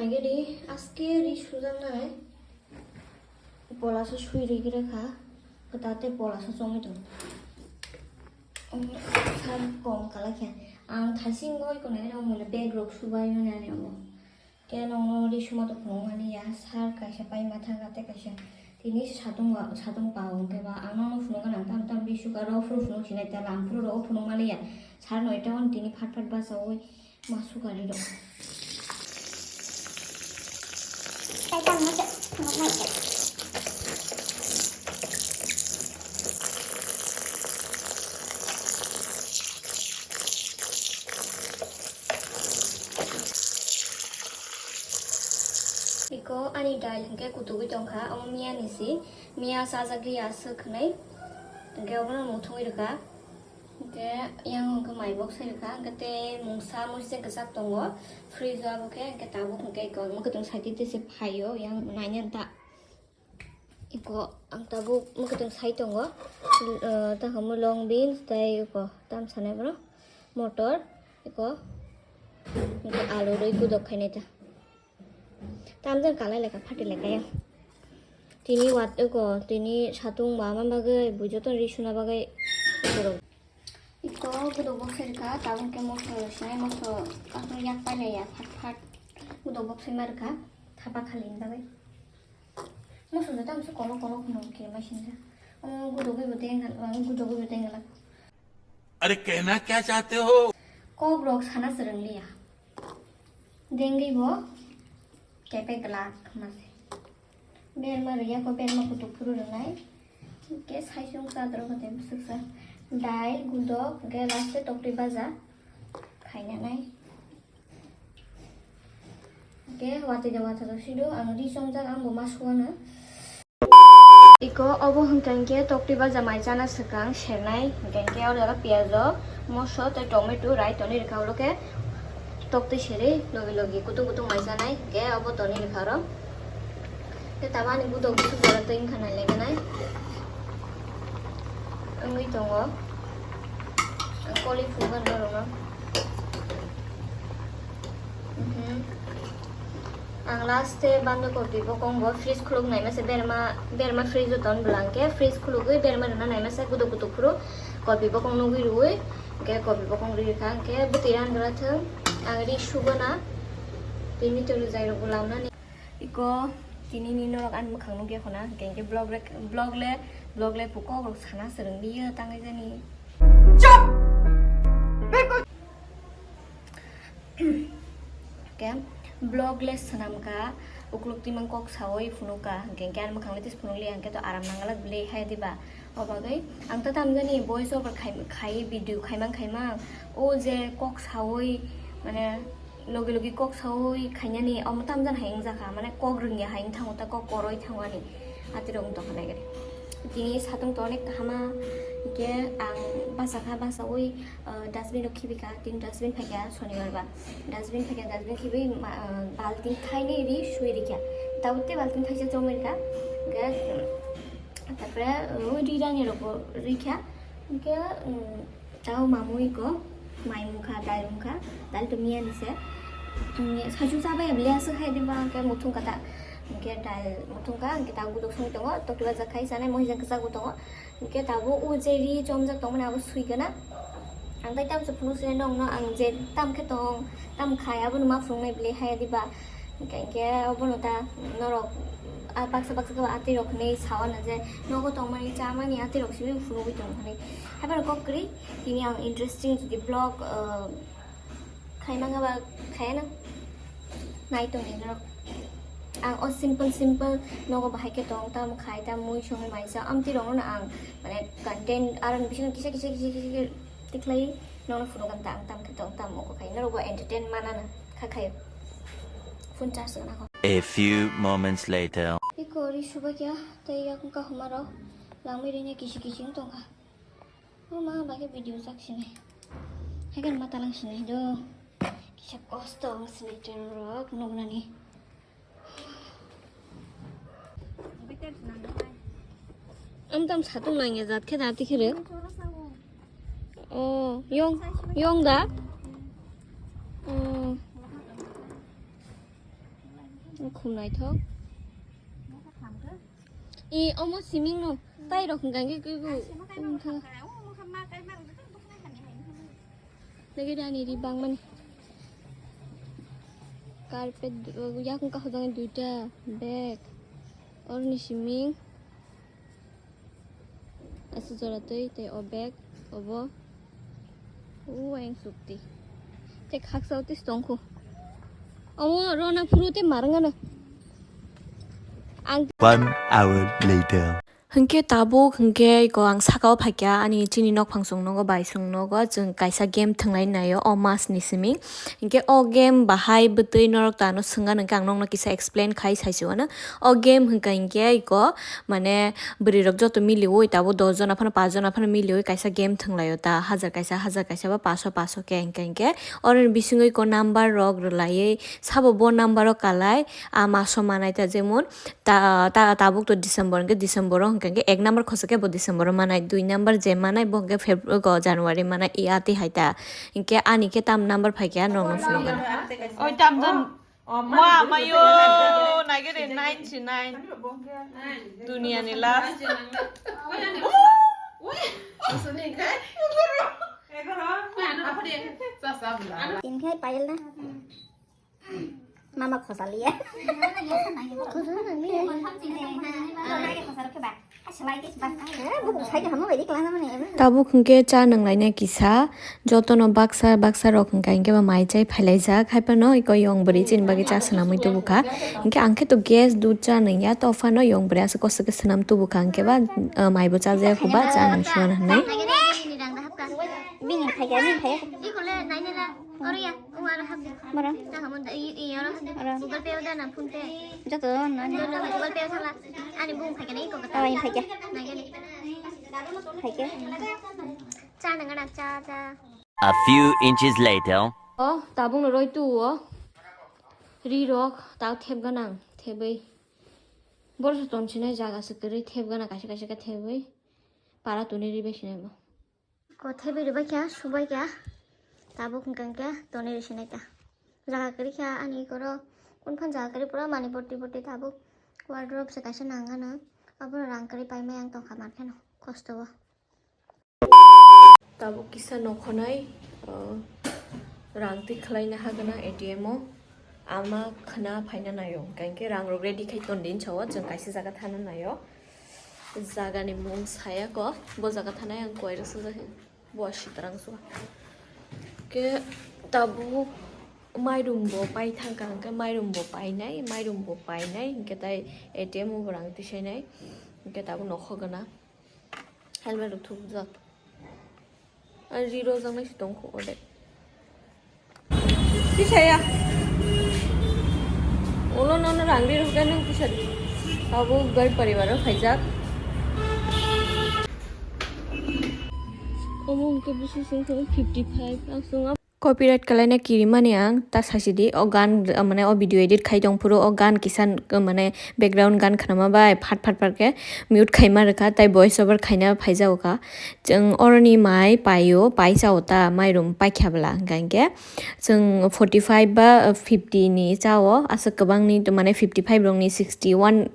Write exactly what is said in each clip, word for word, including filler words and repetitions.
Gede aske ri sujaknai. Pola se sui ri gira kha. Kata te pola se chongwi tong. Um, sar kom kala khe. Ang thasing goi ko nai rong mole bag rok subai mani ani amo. Ke nongno ri suma to phunuk mani ya, sar kaisa pai matha kate kaisa. Tini satung wa, satung pa ong ke ba, ang nongno phunuk gana tam tam ri suka ro phuru phunuk sinai ta lam phuru ro phunuk mani ya. Sar noi ta on tini phat phat ba sawi. Ma sukari rok. Iko ani dail hingke kutugwi tongkha, omo miya ni si, miya sajagwi aswk hwnwi, hingke obono muthungwi rwkha. Hingke yang hingke mai bok sai rwkha, hingke tei mungsa mui se kwchak tongo, fridge o abo khe hingke tabuk hingke iko mwkhwtwng side tei se phaio, yang naina ta iko ang tabuk mwkhwtwng sai tongo, eh, ta hamo long beans tei iko tam sanai bono motor, iko hingke alu rwi kudok khainai ta. Tamjani kalai lekha, phati lekha ya. Tini wat eko, tini satung ma ma bagwi, bui joto ri suna bagwi borok. Iko gudok box rikha, tabuk khe moso sinai moso, katung yak pai laiya, phat phat. Gudok box ma rikha, thapa khali ni bagwi. Moso joto amso kono kono kheno khe mai sinja. Omo gudok gwi bo tengla, gudok gwi bo tengla. अरे कहना क्या चाहते हो? Kok rok sana swrwng liya. Dengwi bo kepe glak mase. Berma rwya ko berma kutuk phuru rwnai. Ke sai sung sa dro kote bwswk sa. Dai gudok ke last tokti baja. Khaina nai. Ke watwi da watha do sido ang ri chongjak ang bo ma suana. Iko obo hwnkha hinkhe tokti baja mai chana swkang sernai, hwnkha hinkhe oro jaga piyajo, moso tei tomato rai tonwi rwkha, ulo khe tokti serwi logi logi kutung kutung mai chanai, hinkhe obo tonwi rwkha oro. Tei tabani budok bwswk jora twi wngkha naileganai wngwi tongo. Ang koli phunukha norokno. Mhm. Ang last e bando kopi bokong bo freeze khuluk nai masa berma, berma freeze o ton bwla hwnkhe freeze khulugwi berma rwna nai masa guduk guduk phuru kopi bokong nugwi rwui hwnkhe kopi bokong rwi rwkha hwnkhe bwtwi rangra thwng ang ri sugana tini tulu jairok bo lamnani. Iko tini ni norok ani mwkhang nugya khuna hwnkhe hwnkhe vlog le, vlog le, vlog le pukok rok sana swrwng liya tangwi jani. Chop! Ke vlog le swnam ka, ukluk twi mang kok sawi phunuk ka, hwnkhe hwnkhe ani mwkhang le tis phunuk liya, hwnkhe to aram nang glak bwlwi hai diba? O bagwi ang ta tam jani voice over khai, khai video khaimang khaimang, o je kok sawi, mane, logi logi kok sawi khainani, omo tam jan hai wngjakha, mane, kok rwngya hai wngthango ta, kok koroi thango ani, atirok wng tongkha nai gari. Tini satung to onek kahama, hwnkhe ang bachakha, bachawi, ah, dustbin o khibika, tin dustbin phaikha sonibar ba. Dustbin phaikha, dustbin khibwi ma-, ah, balting thainwi ri swi rikha. Tabuk tei balting thaisa chomwi rikha. Hwnkhe, tarpore, ah, ri rani rokbo rikha. Hwnkhe, um, tao mamui ko mai mungkha, dal mungkha, dal to miya ni se. Hwnkhe saichung chabai bele aswk hai diba, hwnkhe muthung kata. Hwnkhe dal muthung kha, hwnkhe tabuk gudok songwi tongo, tokti bajak khai chanai, mohijang kwchak bo tongo. Hwnkhe tabuk o je ri chomjak tongmani abo swi gana. Ang tai tamsa phunuk se nongno ang je tam khe tong, tam khai abono ma phunuknai bwlai haya diba. Hwnkhe abono ta norok a baksa baksa khe atwi rok hinwi sao na je nogo tongmani chamani atwi rok simi phunugwi tong hinwi. Haibano kok kwrwi tini ang interesting jodi vlog, ah, Khaimang ba khaya nang. Nai tong ni norok. Ang o simple simple nogo bahai khe tong tam khai tam mui songwi maisa amtwi rok no ang mane content aro ni bisingo kisa kisa kisa kisa tikhlai nono phunuk ang tam tam khe tong tam moko khai norok bo entertain mana na kha khai phone charge na ko. A few moments later. Iko ri subakya tei yakung kahuma rok langwi rini kisi kisi wng tongkha. O ma, bagwi video sak sini. Haikhe ma talang sini do. Kisa kosto ang sini ten rok nuknani. Am tam satung nangya jat khe da tikhe re. O, yong, yong da? O. Khum naithok. I omo siming no tai rok hwnka hwnkhe kwi bo wngkha. Nagari ani ri bangmani. Carpet du-, yakung kahojani duita bag. Oroni siming. Aswk jora twi tei o bag obo. O ayang sukti. Tei khaksa o twi tongkhu. Omo rona phuru tei marwngano. Ang One hour later. Hwnkhe tabuk hwnkhe iko ang sakao phaikha ani chini nokphang song nogo bai song nogo chwng kaisa game thwnglai naio o mas ni simi. Hwnkhe o game bahai bwtwi norok tano swngna hwnkhe ang nokno kisa explain khai saisio ano. O game hwnkha hwnkhe iko mane bwrwi rok joto miliwi tabuk dos jona phano paanch jona phano miliwi kaisa game thwnglaio ta hajar kaisa hajar kaisa ba paanch sho paanch sho khe hwnkha hwnkhe oroni bisingo iko number rok rwlaiwi sabo bo number o kalai a maso manai ta jemon ta, ta, tabuk to December hwnkhe December o hwnkha hwnkhe ek number khosok khe bo December o manai dui number je manai bo hwnkhe Feb-, go January manai i ati hai ta hwnkhe ani khe tam number phaikha norokno phunukgana. Oi tam jan. Wa mayo, nagere ninety nine. Duniani last. Tin khai payal na. Mama khosaliya. Tabuk hwnkhe cha nwnglaina kisa, jotono baksa baksa rok hwnkha hwnkhe ba mai chai phailaijak, haiphano iko yong bwrwi chini bagwi cha swnamwi tubukha. Hwnkhe ang khe to gas dudh cha nungya, to phano yong bwrwi aswk kosok khe swnam tubukha, hwnkhe ba, ah, mai bo chajaya kho ba cha nung swnam hwnwi. Bini phaikha, bini phaikha. Oro ya, o aro hapdi. Moro. Ta hamon da, i, i aro hapdi. Oro. Google Pay o da na PhonePe. Joto na. Joto Google Pay o thala. Ani bung phaikha na iko kata. Oh, i phaikha. Nagani. Phaikha. Cha nang ana cha cha. A few inches later. O, tabung no roi tu o. Ri rok, tau thep ganang, thebwi. Bor se ton sinai jaga se kwrwi thep gana kaisa kaisa khe thebwi. Para tuni ri bai sinai bo. Ko thebwi rwbaikha, subaikha, tabuk hwnkha hwnkhe tonwi rwsinai ta. Jaga kwrwikha ani ikorok, kunphan jaga kwrwi pura mani boti boti tabuk wardrobe se kaisa nang ano. Abono rang kwrwi paimai ang tongkha mankheno, kosto o. Tabuk kisa nokhonai, uh, rang twi khwlaina hagana A T M o. Ama khwna phaina naio, hwnkha hwnkhe rang rok ready khai ton din sao, chwng kaisa jaga thana naio. Jaga ni mung saya ko, bo jaga thanai ang koira sujak, bo sitrang sua. Ke tabuk mairum bo pai thangkha, hwnkhe mairum bo painai, mairum bo painai, hwnkhe tai A T M o bo rang tisainai, hwnkhe tabuk nokho gana. Helmet rok thubujak. Ari rojak nai se tongkho ode. Tisaya. Ulo nono rang ri rok nang tisadi. Abo gai paribar o phaijak. Omo hwnkhe bisi sing sing fifty five. Ang sung Copyright kalaina kirimani ang ta sasidi, o gan, mane o video edit khai tong phuru o gan kisa, mane background gan khnama bai phat phat phat khe mute khaima rwkha, tai voice over khaina phaijago kha. Chwng oroni mai paio, paisa o ta mairum paikha bwla, hwnkha hwnkhe chwng forty five ba fifty ni chao, aswk kwbangni mane fifty five rokni sixty one,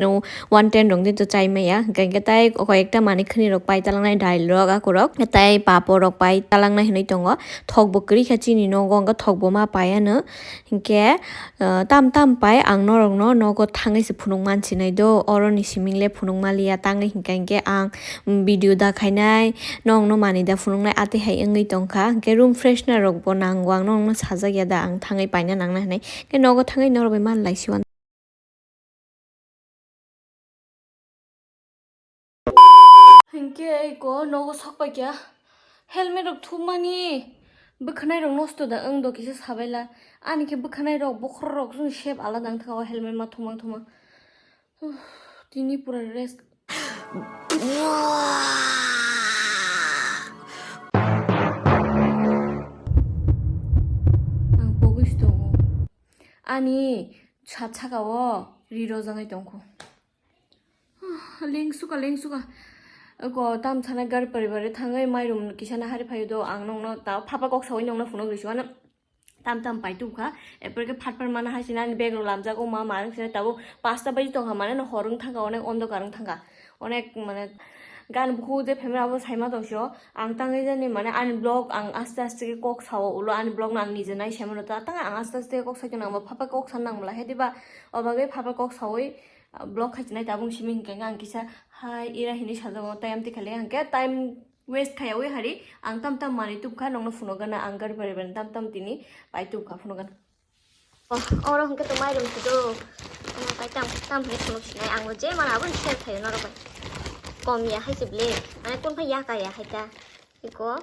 one ten rok de to chai maya, hwnkha hwnkhe tai koi ekta manwi khwnwi rok pai talangnai, dail rok, akorok tai papor rok pai talangnai hinwi tongo. Thok bo kwrwi kha chini nogo, hwnkhe thok bo ma pai ano. Hinkhe, ah, tam tam pai ang norokno nogo thangwi se phunuk man sinai do, oroni siming le phunuk maliya tangwi hinkhe, hinkhe ang video da khainai, nokno manwi da phunuknai atwi hai wngwi tongkha. Hinkhe room freshener rok bo nango, ang norokno sajak ya da, ang thangwi paina nangnai hinwi. Hinkhe nogo thangwi norok bai man lai siwan. Hinkhe eko nogo sok paikha. Helmet rok thumani bwkhanai rok nosto da wng do kisa sabaila. Ani khe bwkhanai rok bokhorok rok joni shape alada wng thangkha o helmet ma thumang thumang. Uff, tini pura rest. Ang pogwi si tongo. Ani sat saka o ri rojak nai tongkho. Lengsuka, lengsuka. Ko tam sana gari pari pari thangwi mairum kisa na hari phaio do ang nokno ta phapa kok sawi nokno phunuk risi wano. Tam tam pai tubkha, erpore khe phat phat mana hai sina ani bag rok lamjak, o ma ma wng sina tabuk pasta baji tongkha, mane no hor wng thangkha, onek ondokar wng thangkha, onek mane gan bukhuk je phaimani abo saima tongsi o, ang tangwi jani mane ani vlog ang aste aste khe kok sao ulo, ani vlog no ang nije nai saimano ta, tang ang aste aste kok saikhe nang ba phapa kok san nang bwla he diba, o bagwi phapa kok saui vlog khai chinai tabuk simi hinkhe ang kisa hai ira hinwi sajago, time tikha le hinkhe time waste khaiyaui hari ang tam tam manwi tubkha, nokno phunukgana ang gari bari bari tam tam tini pai tubkha phunukgana. Oh, oro hwnkhe tong mairum sudo. Omo pai tam tam hwnwi phunuk sinai ang bo je mana abo share khaio norok bai. Kom ya hai se ble. Mane kun phai ya ka ya hai ta. Iko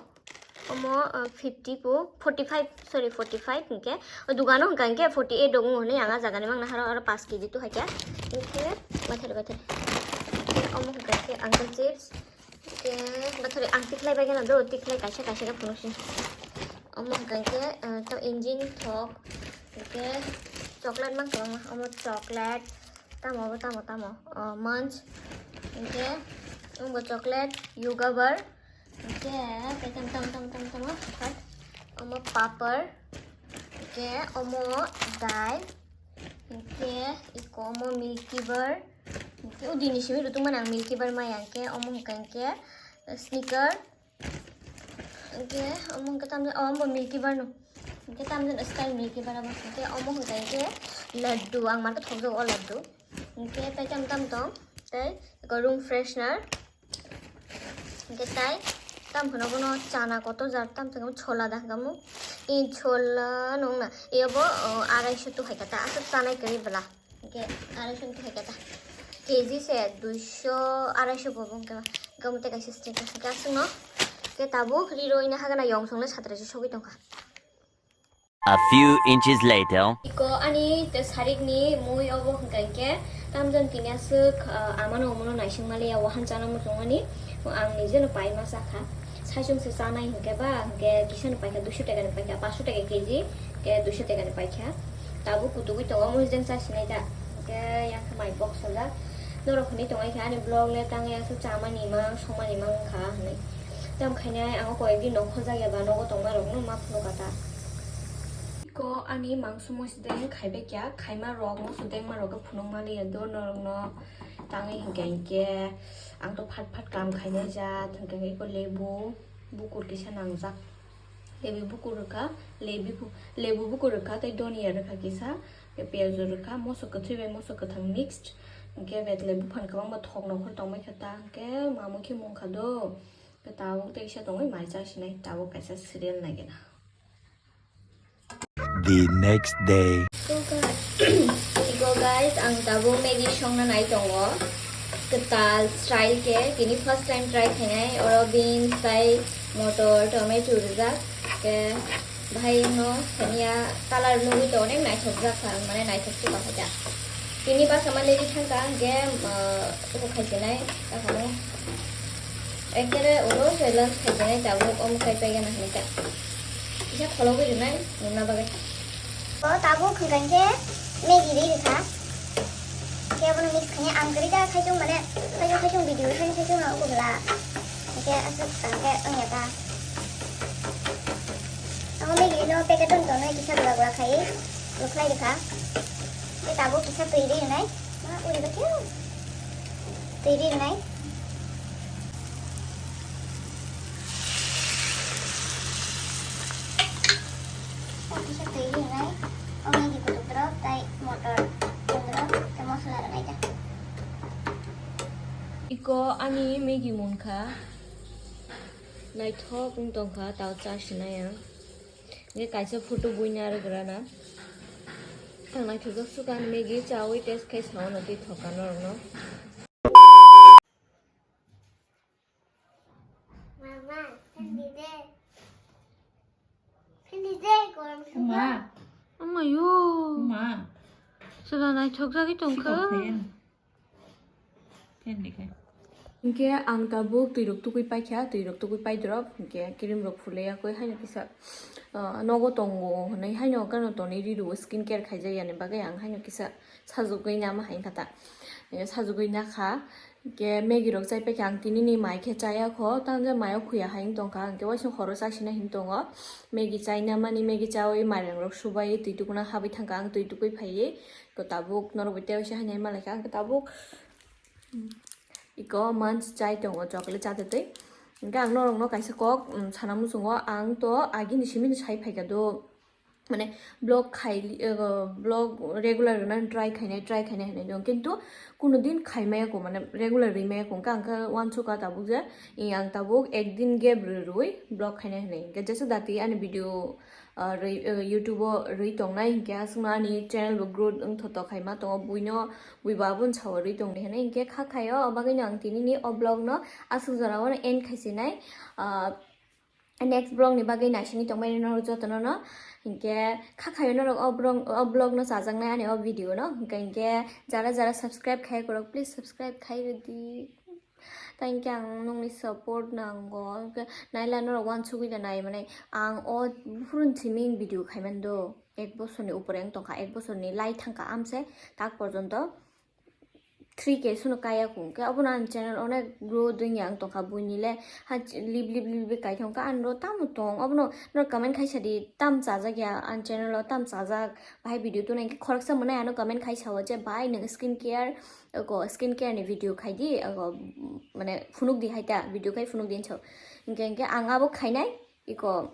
omo, uh, fifty po, forty five, sorry, forty five hwnkhe. O dugano hwnkha hwnkhe forty eight rok wngo hwnwi ang ah jagani mangna haro aro paanch K G tu hai kha. Hwnkhe bathari bathari. Omo hwnkha hwnkhe uncle chips. Hwnkhe bathari ang tikhlai bai gana do, tikhlai kaisa kaisa khe phunuk si. Omo hwnkha hwnkhe, uh, to engine thok, hwnkhe chocolate mang kwbangma, omo chocolate, tamo bo tamo tamo, uh, munch, hwnkhe omo chocolate, yogabar, hwnkhe tei tamo tamo tamo tamo tamo, omo papar, hwnkhe omo dal, hwnkhe iko omo milky bar, hwnkhe o dini simi rutungmani ang milky bar maya, hwnkhe omo hwnkha hwnkhe snicker, Hingke omo hingke tamjani, oh, omo bo Milky Bar no. Hingke tamjani style Milky Bar abo. Hingke omo hingka hingke laddu, ang market thokjago o laddu. Hingke tai tam tam tong, tai eko room freshener. Hingke tai tam phano bono chana kotor jar tam tong chola da hingka mo. I chola nong na, i obo, oh, arai so tu hai kata, aswk chanai kwrwi bwla. Hingke arai so hingke kata. K G se duiso, arai so bo hingke ba. Hingke omo tei kaisa sticker hingke aswkno. Hingke tabuk riro ina hagana yong songno satra se sogwi tongkha. A few inches later. Iko ani te sarikni mui obo hingka hingke tamjani tini aswk, ah, amano omono naising maliya wahan chana muchungmani. Ang nijeno paima sakha. Saichung se chanai hingke ba, hingke kisano paikha duiso taka ni paikha, paanch so taka K G, hingke duiso taka ni paikha. Tabuk kutugui tongo, mui jeng chasinai da. Hingke yang khe mai box sajak. Norok hinui tongo khe ani vlog le tangwi aswk chamani mang, songmani mang wngkha hinui. Tam khainai ang o koyek din no khojakya ba nogo tongma rok no ma phunukha ta. Iko ani mangso mui sudeng khaibai kya, khaima rok no sudeng ma rok phunuk maliya do norok no. Tangwi hingke hingke ang to phat phat kam khainai ja, thangkhe iko lebu bukur kisa nangjak. Lebu bukur rwkha, lebu bu-, lebu bukur rwkha, tei donia rwkha kisa, tei piyaj rwkha, moso kwthwi bai moso kwthang mixed. Hingke bet lebu phan kwbangma thok nokhor tongbai kha ta, hingke mamui khe mungkha do. Tabuk tei kisa tongwi mai cha sinai, tabuk kaisa serial nai gena. The next day. Iko guys, ang tabuk Maggi songna nai tongo. Kwtal style khe, tini first time try khainai. Oro beans bai motor, tomato rijak. Khe bahai no sania color nugwi to onek naithok jak kha, mane naithok se bahai da. Tini basa ma legi thangka, hingke, ah, omo khai chenai, tamo. Ekere ulo se lunch khai chenai, tabuk omo khai paigana hinui ta. Kisa khologwi rwnai, nungna bagwi. O tabuk hwnkha hingke Maggi ri rwkha. Khe abono mix khainai ang kwrwi da khaichung mane, khaichung khaichung video haino khaichung no ukubla. Hingke aswk hingke wngya ta. Amo Maggi no packet on tonwi kisa gura gura khai, rwkhlai rwkha. Khe tabuk kisa twi ri rwnai. Ma uri ba khe. Twi ri rwnai. Kisa twi ri rwnai. O Maggi kutuk drop tai motor drop tai mosola rwnai ta. Iko ani Maggi munkha. Naithok wng tongkha, tao cha sinai ang. Nge kaisa photo buina rwgrana. Ang naithokjak sukha ani Maggi chawi test khai sao no twi thokha norokno. Mama, hindi de. Hindi de, gorm sugar. Ama yo. Ma. Sila naithokjagwi tongkha. Siko fan. Fan ni khai. Hingke ang tabuk twi rok tugui paikha, twi rok tugui paidrop, hingke cream rok phulai yakui haino kisa, ah, nogo tongo hinui haino gana tonwi ri rwo skin care khaijak yani bagwi ang haino kisa sajagwi nama hai kha ta. Sajagwi nakha, Ke Maggie rok chai paikha ang tini ni mai khe chaya kho, tang je mayo khuya hai wng tongkha, ang ke waisa horo chasina hin tongo. Maggie chaina mani, Maggie chawi mairang rok subai twi tukuna habwi thangkha, ang twi tukui phaiwi ko tabuk norok bai tei waisa hainai malaikha, ang ke tabuk iko munch chai tongo, chocolate cha twi. Hingke ang norok no kaisa kok, um, sana muchungo, ang to agini simi sai phaikha do. Mane vlog khai, uh, vlog regular rwna try khainai, try khainai hinwi dong, kintu kuno din khaimaya ko, mane regular rwimaya ko, hingke ang khe uansukha tabuk je, i ang tabuk ek din gap rw-, rwui vlog khainai hinwi. Hingke jesa dati ani video, uh, rwi, uh, YouTube o rwi tongnai, hingke aswkno ani channel bo growth wngthotok khaima tongo, buino, bui bo abono sao rwi tongdi hinwi. Hingke kha khaio, o bagwino ang tini ni o vlog no aswk jora o end khaisinai, uh, next vlog ni bagwi naisingwi tongbai norok jotono no. Hinkhe kha khayo norok o vlog, o vlog no chajaknai ani o video no. Hinkhe, hinkhe jara jara subscribe khai korok, please subscribe khai rwdi. Thank you, ang nongni support nango. Hinkhe naila norok uansugwi da nai, mane ang o buphuruni simi video khaimando. Ek bosorni upore wng tongkha, ek bosorni lai thangkha amse tak porjonto. Three K sono kaya kung khe, abono ani channel onek grow dwngya wng tongkha, buini le ha lip lip lip lip kai thangkha, ani ro tamo tong, abono norok comment khaisa di, tam chajak ya ani channel o, tam chajak, bahai video tuna hinkhe khoroksa mwnai ano comment khaisa o je, "Bhai, nwng skin care, ko skin care ni video khai di, ko, mane phunuk di hai ta, video khai phunuk di," hinso. Hinkhe, hinkhe ang abo khainai, iko,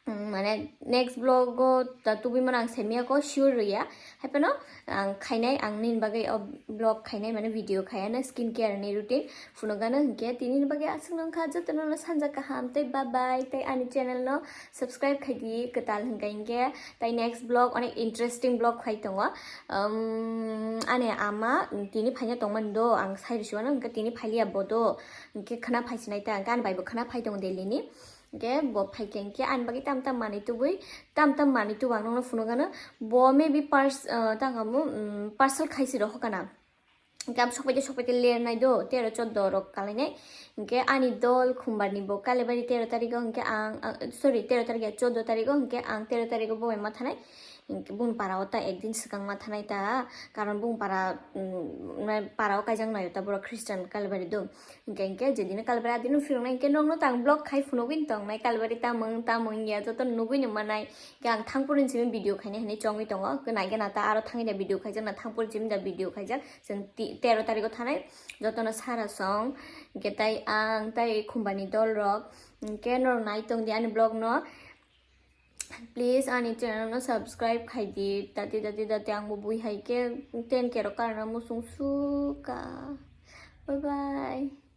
Mm, mane next vlog o ta tubui mano ang semia ko sure rwya. Hai phano ang khainai, ang nini bagwi o vlog khainai, mane video khaiyano skin care ni routine phunukgano, hinkhe tini ni bagwi aswk nangkha, jotono no sanja kaham tei bye bye, tei ani channel no subscribe khai di kwtal hinkha hinkhe, tei next vlog onek interesting vlog khai tongo. Um, ani ama tini phaina tongmani do, ang sai rwsio ano hinkhe tini phailiya bo do, hinkhe khwna phaisinai ta, hinkhe ani bai bo khwna phai tongo Delhi ni. Hinkhe bo phaikhe hinkhe ani bagwi tam tam manwi tubui, tam tam manwi tubui ang nokno phunukgano. Bo maybe pars-, ah, tang kamo, um, parcel khaisi rok hokana. Hinkhe abo sokpaite sokpaite lernai do, tero choddo rok kalainai. Hinkhe ani dol Khumbarni bo Kalibari tero tarikgo hinkhe ang, ang, sorry, tero tarik ya, choddo tarikgo hinkhe ang tero tarikgo bo bai ma thanai. Hinkhe bung para o ta ekdin swkang ma thanai ta, karon bung para, um, mane para o kaijak naio ta borok Christian Kalibari do. Hinkhe, hinkhe jedino Kalibari adino phiroknai hinkhe nokno tang vlog khai phunugwi tongnai, Kalibari tamung tamung ya joto nugwi no manai. Hinkhe ang thangpuruni simi video khainai hinwi chongwi tongo. Khe naikhe na ta aro thangwi da video khaijak, na thangpuruni simi da video khaijak. Chwng ti-, tero tarikgo thanai, jotono sara song. Hinkhe tai ang tai Khumbarni dol rok. Hinkhe norok nai tongdi ani vlog no. Please ani channel no subscribe khai di. Dati, dati, dati ang bo bui hai khe ten K rok karna musung suka. Bye bye.